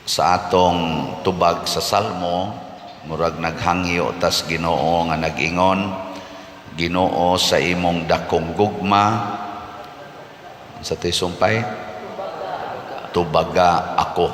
Sa atong tubag sa Salmo, murag naghangyo tas Ginoo nga nag-ingon, "Ginoo, sa imong dakong gugma," sa to'y sumpay, "tubaga ako."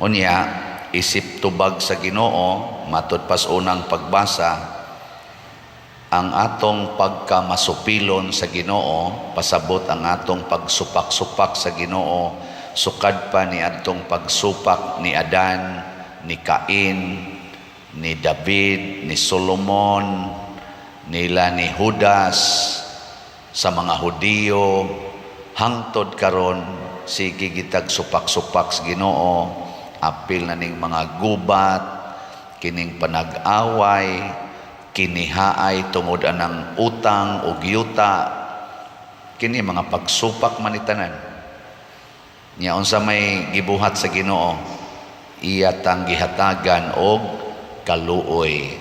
Unya, isip tubag sa Ginoo, matud pas unang pagbasa, ang atong pagkamasupilon sa Ginoo, pasabot ang atong pagsupak-supak sa Ginoo, sukad pa ni adtong pagsupak ni Adan, ni Cain, ni David, ni Solomon, nila ni Judas, sa mga Hudiyo, hangtod karon sige gitag supak-supak sa Ginoo, apil na ning mga gubat, kining panag-away, kinihaay tungod anang utang ug yuta, kini mga pagsupak man ni tanan. Nya unsa may gibuhat sa Ginoo? Iya tang gihatagan og kaluoy.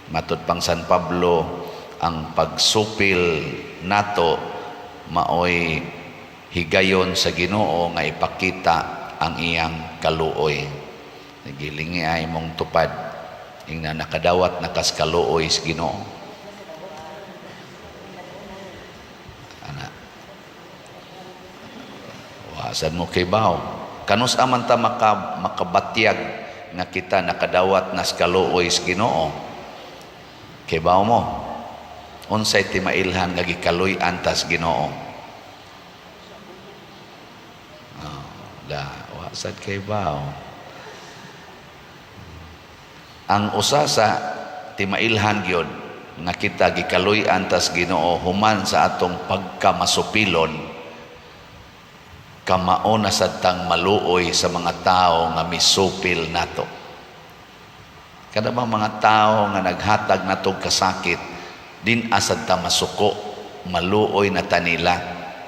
Matud pang San Pablo, ang pagsupil nato maoy higayon sa Ginoo nga ipakita ang iyang kaluoy. Gilingi ay mong tupad. Ingna nakadawat na kas kaluoy sa Ginoo. Ana. Wa sad mo kibaw. Kanus aman ta makabatyag nga kita nakadawat nas kaluoy sa Ginoo? Kibaw mo? Unsay timailhan nga gikaluy-an tas Ginoo? Oh, da, wa sad kibaw. Ang usa sa timailhan gyud nga kita gikaluy-an tas Ginoo human sa atong pagkamasupilon, kamao na sad tang maluoy sa mga tao nga misupil nato. Kada bang mga tao nga naghatag natog kasakit, din asad ta masuko, maluoy na tanila.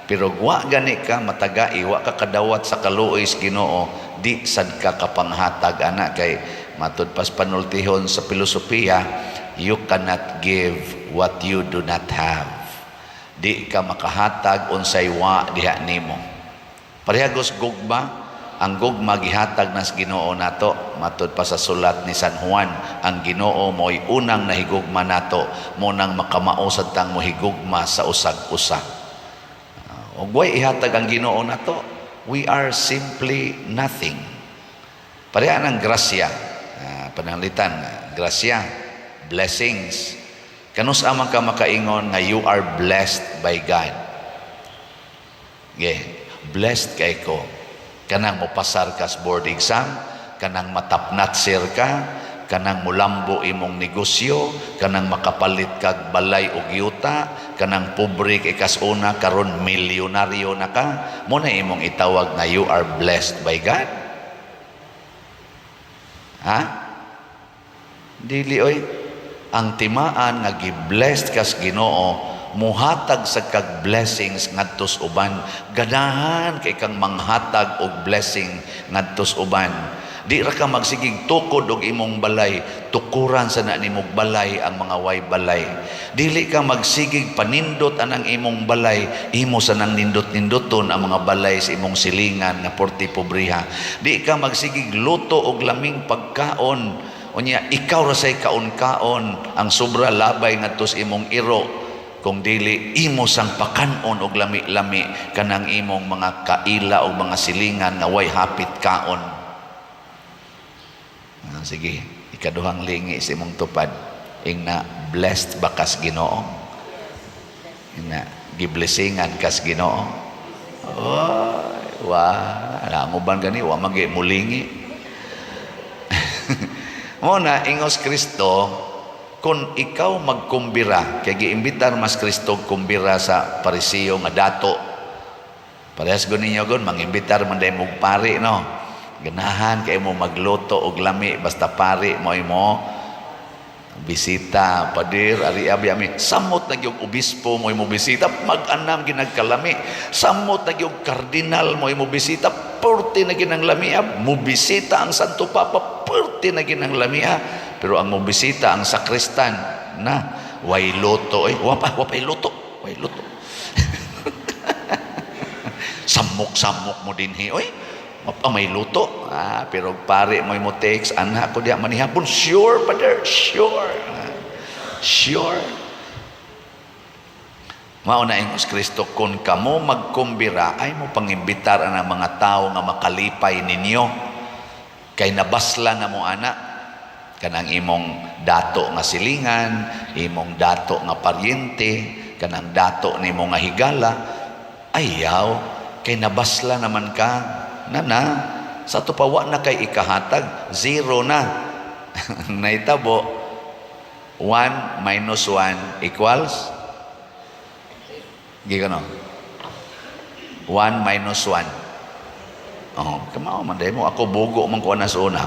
Pero wa gani ka matagai, wa ka kadawat sa kaluoy sa Ginoo, di sad ka kapanghatag ana, kay matud pas panultihon sa filosofiya, you cannot give what you do not have. Di ka makahatag unsay wa diha nimo. Parehagos gugma, ang gugma gihatag nas Ginoo nato. Matud pa sa sulat ni San Juan, ang Ginoo mo'y unang nahigugma nato, mo nang makamao sad tang mohigugma sa usag usa. Ug way ihatag ang Ginoo nato, we are simply nothing. Pareha ng grasya, pananglitan, grasya, blessings. Kanus man ka makaingon nga you are blessed by God? Yeah, blessed kay ko. Kanang mopasar ka sa board exam, kanang matapnatser ka, kanang mulambo imong negosyo, kanang makapalit kag balay og yuta, kanang pobre kay kas una karon milyonaryo na ka, mo na imong itawag na you are blessed by God? Ha? Dili oy. Ang timaan nga gi-blessed kas Ginoo, muhatag sa kag blessings ngadtos uban. Ganahan kay kang manghatag og blessing ngadtos uban. Di ra ka magsigig tukod og imong balay, tukuran sa na nimog balay ang mga way balay. Dili ka magsigig panindot anang imong balay, imo sa nang nindot-nindoton ang mga balay sa imong silingan nga porti pobriha. Di ka magsigig luto og laming pagkaon, unya ikaw ra say kaon-kaon, ang sobra labay ngadto sa imong iro, kung dili imo sang pakanon og lami-lami kanang imong mga kaila o mga silingan nga way hapit kaon. Ah, sige, ikaduhang lingi sa imong tupad. Ingna blessed ba kas Ginoo? Ingna giblesingan kas Ginoo? Oh, wa, ang uban gani wa magi mulingi. Mo na ingos Kristo, kung ikaw magkumbira, kay giimbitar mas Kristo kumbira sa Parisiyo nga dato. Parehas gud ninyo gon mangimbitar man day mog pari, no? Ganahan kay mo magluto og lami basta pari mo imo bisita. Pader, ari abi ami. Samot na gyud obispo mo imo bisita, mag-anam ginagkalami. Samot na gyud kardinal mo imo bisita, perti na ginang lamia. Mo bisita ang Santo Papa, perti na ginang lamia. Pero ang mo bisita ang sakristan na way luto eh. Wa pa, wa pa luto, way luto. Samok-samok mo dinhi oy. May luto. Ah, pero pare mo text, anak ko diya manihapon, "Sure, Father, sure." Ah, sure. Mao na ingos Kristo, kung kamo magkumbira, ay mo pangimbitar ang mga tao nga makalipay ninyo. Kay nabasla na mo ana, kanang imong dato nga silingan, imong dato nga paryente, kanang dato nimo nga higala, ayaw, kay nabasla naman ka, na na, sa ato pa wa na kay ikahatag, zero na. Naitabo, 1 minus 1 equals? Giga no? 1 minus 1. Oh, kamao man mo ako, bugo man ko na sa una.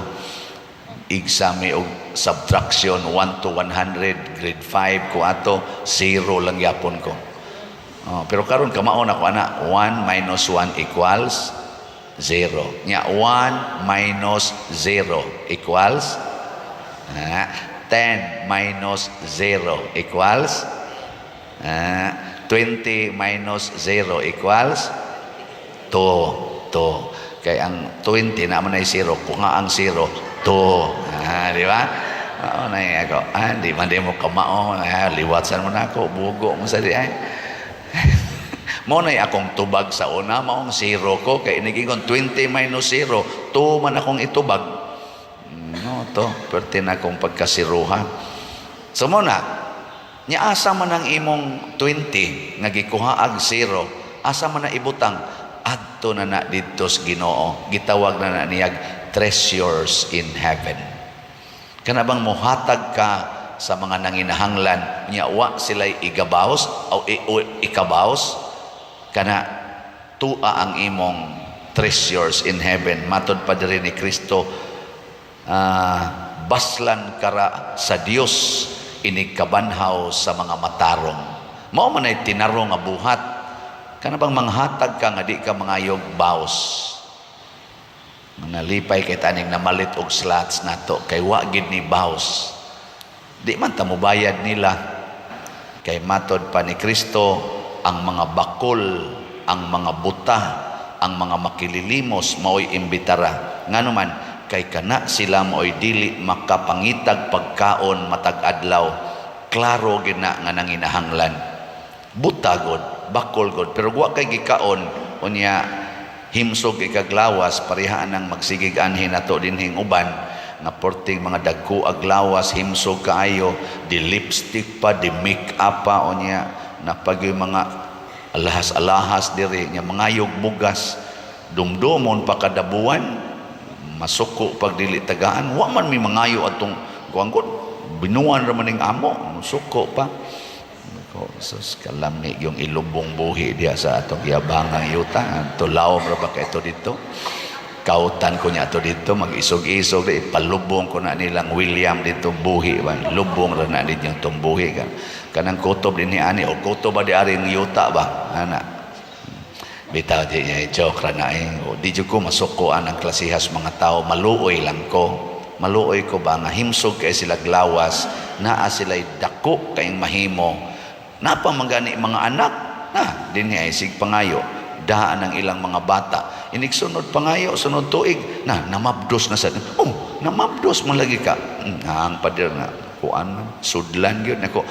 Exam og subtraction 1 to 100, grade 5 ko ato, zero lang yapon ko. Oh, pero karon kamao na ko ana, 1 minus 1 equals 0. Nya 1 minus 0 equals 10 minus 0 equals 20 minus 0 equals 2. 2. Kay ang 20 naman ay 0. Kung nga ang 0, 2. Ah, di ba? Oo, na ako. Ah, di man di mo kamao. Ah, liwatsan mo na ako. Bugo mo sa di ay. Mo na akong tubag sa una, maong 0 ko. Kay inigingon 20 minus 0, 2 man akong itubag. No, to. Pwerte na akong pagkasiruha. So mo na, nya asa man ang imong 20 nga gikuha ag 0, asa man na ibutang? Adto na na didto sa Ginoo. Gitawag na na niyag treasures in heaven. Kana bang mohatag ka sa mga nanginahanglan, nya wa sila igabaws o ikabaws, kana tua ang imong treasures in heaven. Matod pa diri ni Kristo, baslan kara sa Dios inig kabanhaw sa mga matarong. Mao man ay tinarong nga buhat. Kana bang manghatag ka nga di ka mangayog baws. Nalipay kay taning namalit og slots nato kay wa gid ni baws. Di man ta mobayad nila. Kay matod pa ni Kristo, ang mga bakol, ang mga buta, ang mga makililimos mao'y imbitara. Ngano man, kay kana sila mao'y dili makapangitag pagkaon matag adlaw. Klaro gid na nga nanginahanglan. Buta god, bakol god, pero wa kay gikaon, unya himsog ikaglawas, parehaan ang magsigig anhin nato dinhing uban nga porting mga dagko ag lawas, himsog kaayo, di lipstick pa, di make up pa, unya napagyoy mga alahas-alahas diri nya mangayog bugas, dumdumon pa kada buwan, masuko pag dili tagaan. Wa man mi mangayo atong kuan gud, binuan ra man ning amo, suko pa ko. Sus, kalam ni yung ilubong buhi diya sa atong yabangang yuta. Tulaw ra ba kay ito dito? Kautan ko niya ato dito, mag-isog-isog di palubong ko na nilang William dito buhi ba, lubong ra na ninyong tong buhi ka kanang kutob din ni ani o kutob ba di ari ng yuta ba ana. Bitaw di niya, joke ra na eh. O, di jud ko masukoan ang klasihas mga tao. Maluoy lang ko, maluoy ko ba nga himsog kay sila glawas, naa sila'y dako kayong mahimo, napa man gani mga anak na din niya sig pangayo, daan ang ilang mga bata, inig sunod pangayo, sunod tuig na namabdos na sa, oh, namabdos man lagi ka. Ang pader nga kuan man, sudlan gyud nako.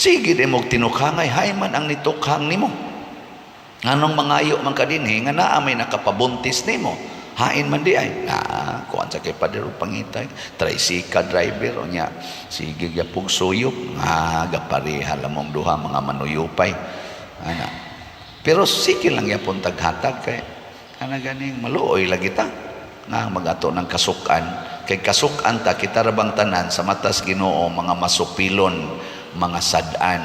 Sige di mo tinukhangay, hay man ang nitukhang nimo. Nganong mangayo man ka dinhi nga naa may nakapabuntis nimo? Hain man di ay na kuan sa kay pader og pangitay tricycle driver, unya sige gyapog suyop nga gapareha lamong duha, mga manuyupay ana. Pero sige lang yapon taghatag kay ana ganing maluoy lagi ta nga magato ng kasukan, kay kasukan ta. Kita ra bang tanan sa matas Ginoo mga masupilon, mga sad-an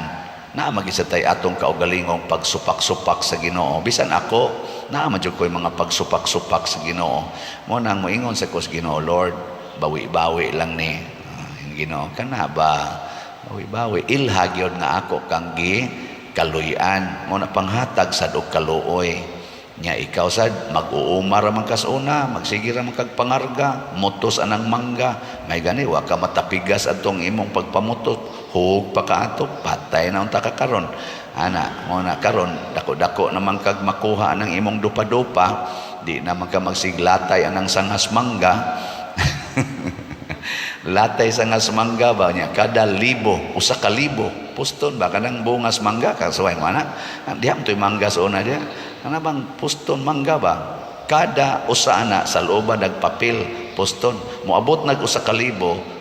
naa magisa tay atong kaugalingong pagsupak-supak sa Ginoo. Bisan ako, naa man jud ko'y mga pagsupak-supak sa Ginoo. Mo nang moingon sa ko sa Ginoo, "Lord, bawi-bawi lang ni." Ah, Ginoo kana ba, bawi-bawi, ilha gyud nga ako kang gi kaluy-an. Mo na panghatag sad og kaluoy nya. Ikaw sad mag-uuma ra man kas una, magsige ra man kag pangarga, mutos anang mangga, may gani wa ka matapigas atong imong pagpamutot, hug pa ka ato, patay na unta ka karon ana. Mo na karon dako-dako naman kag makuha ng imong dupa-dupa. Di naman ka magsiglatay anang sangas mangga. Latay sangas mangga ba niya kada libo, 1,000 puston ba kanang bungas mangga kasuway mo ana. Diha to'y mangga sa una diha. Kana bang puston mangga ba? Kada usa ana sa looban nagpapil puston. Moabot nag 1,000,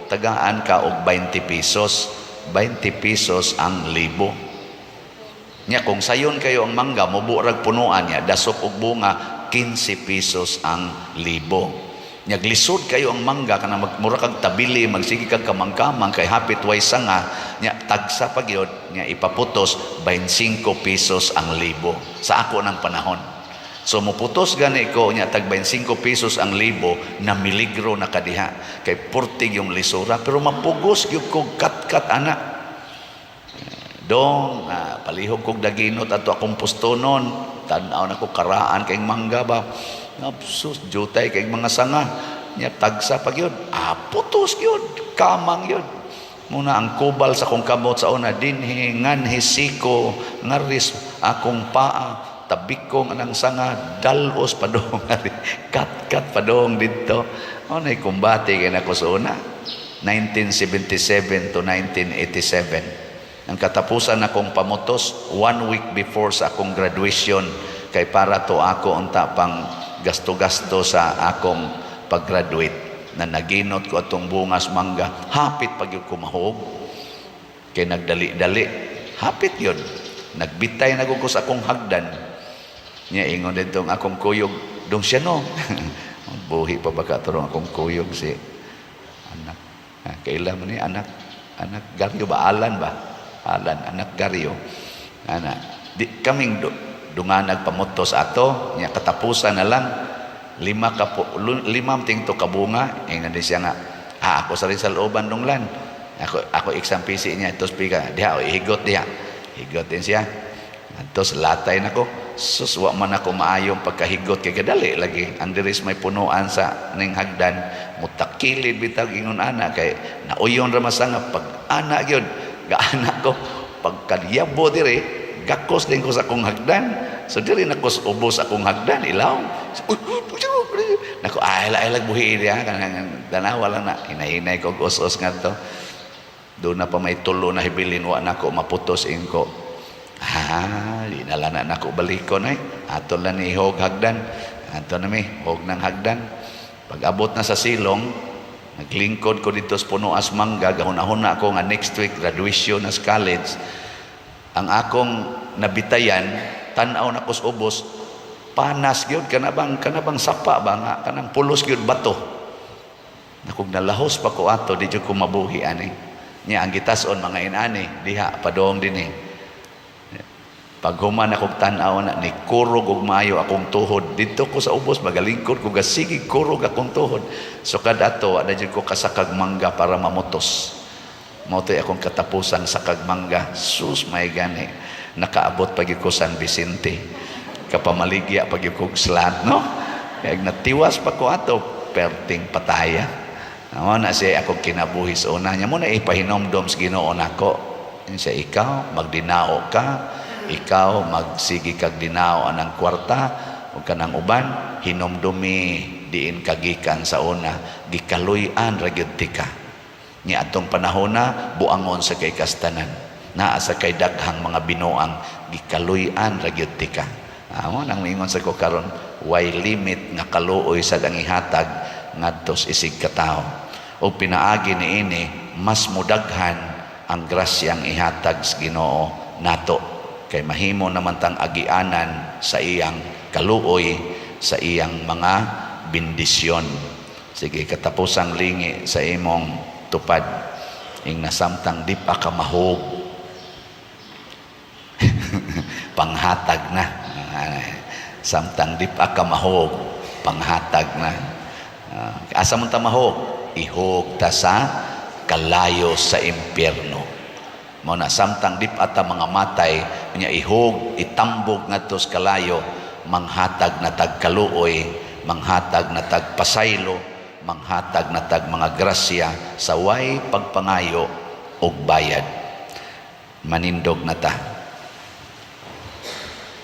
tagaan ka og 20 pesos. 20 pesos ang libo. Nya kung sayon kayo ang mangga, mubo rag punuan niya, dasok og bunga, 15 pesos ang libo. Nya glisod kayo ang mangga kana magmura kag tabili, magsige kag kamangkamang kay hapit way sanga, nya tagsa pa gyud, nya ipaputos 25 pesos ang libo sa ako ng panahon. So muputos gani ko nya tag 25 pesos ang libo, na miligro na kadiha kay purtig yung lisura, pero mapugos gyud ko kat-kat ana. Dong, palihog kog daginot ato akong pustonon. Tan-aw na ko karaan kay mangga ba. Sus, jutay kay mga sanga. Nya tagsa pa gyud. Ah, putos gyud, kamang gyud. Muna ang kubal sa akong kamot sa una dinhi nganhi siko ngaris akong paa, tabikong anang sanga, dalos padong kat-kat padong didto. Mao nay kumbate kay nako sa una 1977 to 1987. Ang katapusan akong pamutos one week before sa akong graduation kay para to ako unta pang gasto-gasto sa akong pag-graduate, na naginot ko atong bungas mangga, hapit pag yun kumahog kay nagdali-dali, hapit yun nagbitay na ko sa akong hagdan. Niya ingon dito ang akong kuyog, dong siya no, buhi pa ba ka turong akong kuyog, si anak, ah, kailan mo ni anak, anak Garyo ba, Alan ba, Alan anak Garyo ana di kaming dunganag pamutos ato. Nya katapusan na lang lima ka lima ting to kabunga. Ingon din siya nga, ah, ako sa rin sa looban dunglan ako ako exam PC niya tos pika diha o higot diha, higot din siya. Antos latay nako, sus, wa man ako maayong pagkahigot kay kadali lagi ang diris may punuan sa ning hagdan, mutakilid bitaw ingon ana kay nauyon ra masanga pag ana gyud gaana ko pagkadiyabo diri, gakos din ko sa akong hagdan. So diri na ko ubos akong hagdan ilaw. Nako, ay la ay buhi diha kanang danawa lang na hinay-hinay ko us-us ngadto doon na pa may tulo na hibilin, wa nako maputos ingko. Ah, di na lang na nako balikon ay. Ato lang ni hog hagdan. Ato na mi hog ng hagdan. Pag abot na sa silong, naglingkod ko dito sa Punoas Mangga, gahuna-huna ako nga next week graduation na sa college. Ang akong nabitayan, tan-aw na ko sa ubos, panas gyud kana bang sapa ba nga kanang pulos gyud bato. Nakog nalahos pa ko ato, di jud ko mabuhi ani. Nya ang gitas-on mga inani diha padong dinhi. Pag human akong tan-aw na ni kurog og maayo akong tuhod didto ko sa ubos, magalingkod ko, gasige kurog akong tuhod. So kad ato wa na jud ko kasakag mangga para mamutos. Mao to'y akong katapusang sakag mangga. Sus, may gani. Nakaabot pa gyud ko San Vicente. Kapamaligya pa gyud kog slat, no? Kaya natiwas pa ko ato, perting pataya. Mao na siya akong kinabuhi sa una niya. Mo na ipahinomdom sa Ginoo nako. Siya, ikaw, magdinao ka, ikaw magsige kag dinao anang kwarta ug kanang uban, hinomdumi diin kagikan sa una, gikaluy-an ra gyud tika. Ni atong panahona buangon sa kay kastanan, naa sa kay daghang mga binuang, gikaluy-an ra gyud tika. Amo nang miingon sa ko karon, way limit nga kaluoy sa ang ihatag ngadto sa isig katawo. O pinaagi niini mas mudaghan ang grasyang ihatag sa Ginoo nato kay mahimo naman tang agianan sa iyang kaluoy, sa iyang mga bendisyon. Sige, katapusang lingi sa imong tupad ing nasamtang di pa ka mahog, panghatag na. Samtang di pa ka mahog, panghatag na. Asa man ta mahog? Ihog ta sa kalayo sa impyerno. Mao na samtang di pa ta mga matay nya ihog, itambog ngadto sa kalayo, manghatag na tag kaluoy, manghatag na tag pasaylo, manghatag na tag mga grasya sa way pagpangayo og bayad. Manindog na ta.